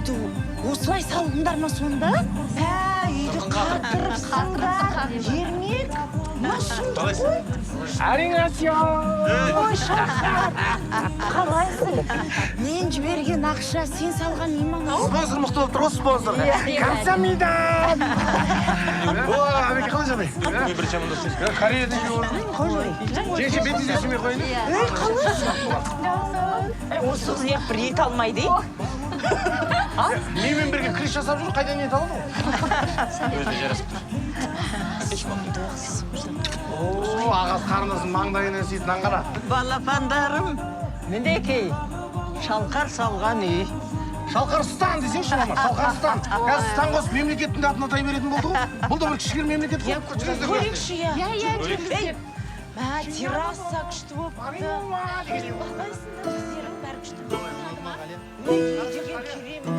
Үйді осылай салдыңдар ма сонда? Ә, үйді қатырыпсыңдар. Ермек, мына сұмдық қой. Ой, Шалқар, қалайсың? Мен жіберген ақша, сен салған иман. Спонсор мықты болып тұр ғой, спонсор. Камсамида. О, Әбеке, қалай жағдай? Мен бірінші амандасайын. Кореядан келіп. Жеңше, бетіңізге сүймей қояйын. Ей, қалайсың? Осы қыз неғып бір ет алмайды, ей? Менімен бірге крыш жасап жүр, қайдан ет алады ғой? Өзіне жарасып тұр. О, ағасы қарындасының маңдайынан сүйді, нан. Балапандарым, мінекей, Шалқар салған үй. Шалқарстан десеңші, мама, Шалқарстан. Қазір стан қосып, мемлекеттің де атын атай беретін болды ғой. Бұл да бір кішігірім мемлекет қой. Көрейікші, иә. Иә, иә. Мә, терраса күшті болыпты. Қалайсыңдар, өздерің, бәрі күшті. Үй деген керемет.